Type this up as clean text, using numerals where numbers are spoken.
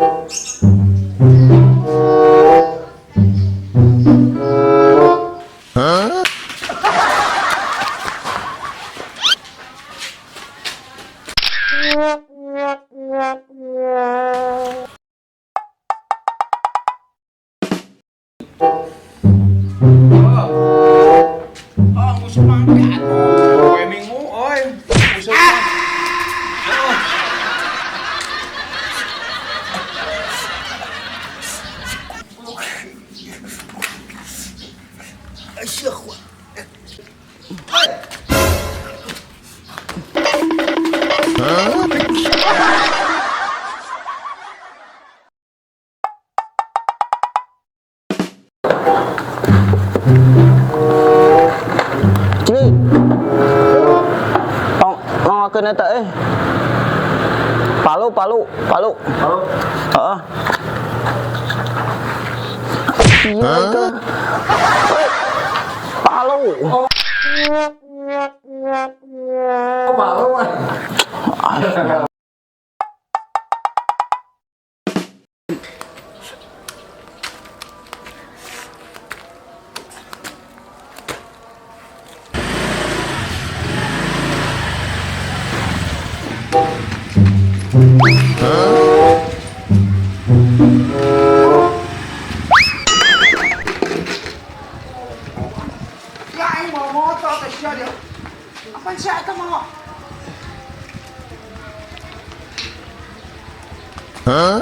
Oh, ang usap mga gato. Kaya mo, oy. Usap ah! Oh. Cik. Tong, nongokeun eta eh. Palu, palu, palu. Palu. Heeh. Iya itu. Eh, palu. Oh, palu mah. Ya, aing mau motor teh sia dia. Apaan sia eta mau? Hah?